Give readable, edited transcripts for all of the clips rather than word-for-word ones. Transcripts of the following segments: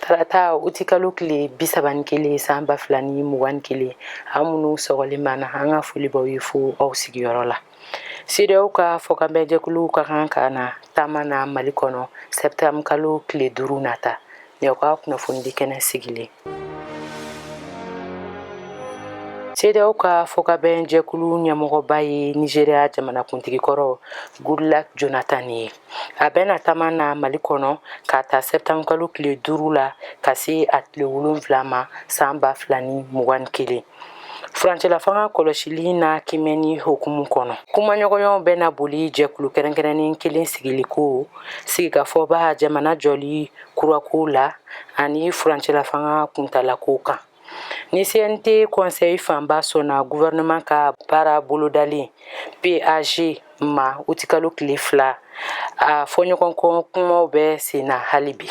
Tarata utikalo tile 31 san 2021, aw minnu sɔgɔlen b'an na, an ka foli b'aw ye fo aw sigiyɔrɔ la. CEDEAO ka fɔkabɛnjɛkulu ka kan ka na taama na Mali kɔnɔ septembre kalo tile 5 nata. Nin y'aw ka kunnafonidi kɛnɛ sigilen. CEDEAO ka fɔkabɛnjɛkulu ɲɛmɔgɔba ye Nigeria jamanakuntigi kɔrɔ Goodluck Jonathan ye. A bɛna taama na Mali kɔnɔ k'a ta septembre kalo tile 5 la ka se a tile 7 ma san 2021. Furancɛlafanga kɔlɔsili n'a kiimɛni hukumu kɔnɔ, kumaɲɔgɔnyaw bɛna boli jɛkulu kɛrɛnkɛrɛnnen kelen sigiliko, sigikafɔba jamana jɔli kurako la ani furancɛlafanga kuntalako kan. Ni CNT conseil fanba sɔnna gouvernement ka baara bolodalen PAG ma utikalo tile 2, a fɔɲɔgɔnkɔ kumaw bɛ senna hali bi.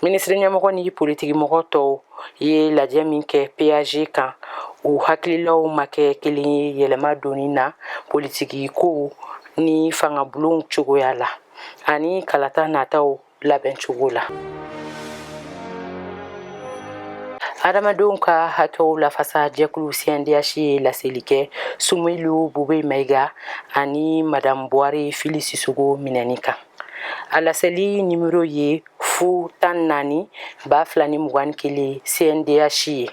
Minisiri ɲɛmɔgɔ ni politikimɔgɔ tɔw ye lajɛ min kɛ PAG kan, u hakililaw ma kɛ kelen ye yɛlɛma donni na politiki kow ni fangabulonw cogoya la ani kalata nataw labɛncogo la. Adamadenw ka hakɛw lafasa jɛkulu CNDH ye laseli kɛ Sumeyilu Bubɛyi Mayiga ani Madamu Buware Fili Sisogo minɛni kan. A laseli nimero ye fu 14 2021 CNDH ye.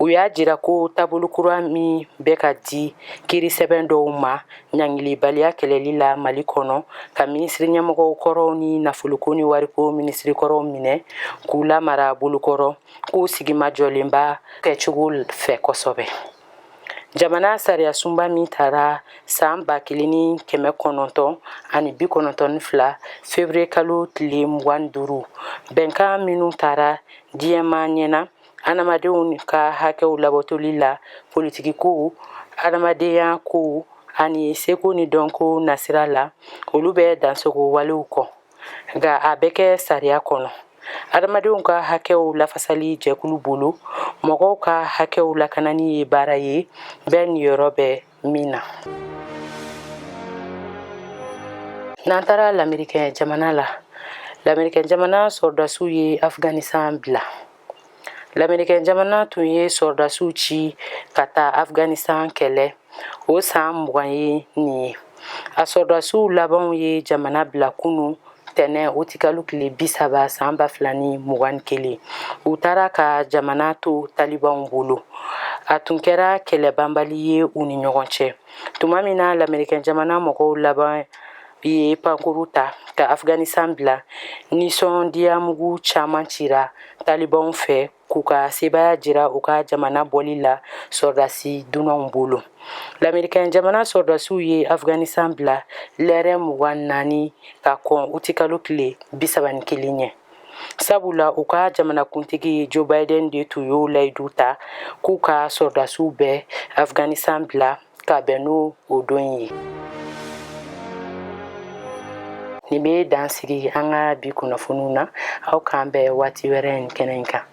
U y'a jira ko taabolo kura min bɛ ka di kiiri sɛbɛn dɔw ma ɲangilibaliya kɛlɛli la Mali kɔnɔ, ka minisiri ɲɛmɔgɔw kɔrɔw ni nafoloko ni wariko minisiri kɔrɔw minɛ k'u lamara bolokɔrɔ, k'u sigimajɔlen b'a kɛcogo fɛ kosɛbɛ. Jamana sariyasunba min tara san 1992 février kalo tile 25, bɛnkan minnu tara diɲɛmaa ɲɛna adamadenw ka hakɛw labatoli la, politikikow, adamadenya kow ani seko ni dɔnko nasira la, olu bɛ dansagon walew kɔn, nka a bɛ kɛ sariya kɔnɔ. Adamadenw ka hakɛw lafasali jɛkulu bolo, mɔgɔw ka hakɛw lakanani ye baara ye bɛɛ niyɔrɔ bɛ min na. N'an taara Lamerikɛn jamana la, Lamerikɛn jamana sɔrɔdasiw ye Afganistan bila. Lamerikɛn jamana tun ye sɔrɔdasiw ci ka taa Afganistan kɛlɛ o san 20 ye nin ye. A sɔrɔdasiw labanw ye jamana bila kunu tɛnɛ utikalo tile 30 san 2021. U taara ka jamana to talibanw bolo. A tun kɛra kɛlɛ banbali ye u ni ɲɔgɔn cɛ tuma min na Lamerikɛn jamana mɔgɔw laban ye pankuru ta ka Afganistan bila. Nisɔndiyamugu caman cira talibanw fɛ k'u ka sebaaya jira u ka jamana bɔli la sɔrɔdasi dunanw bolo. Lamerikɛn jamana sɔrɔdasiw ye Afganistan bila lɛrɛ 24 ka kɔn utikalo tile 31 ɲɛ, sabula u ka jamanakuntigi Joe Biden de tun y'o layidu ta k'u ka sɔrɔdasiw bɛ Afganistan bila ka bɛn n'o o don ye. Nin bɛ dan sigi an ka bi kunnafoniw na. Aw k'an bɛn waati wɛrɛ nin kɛnɛ in kan.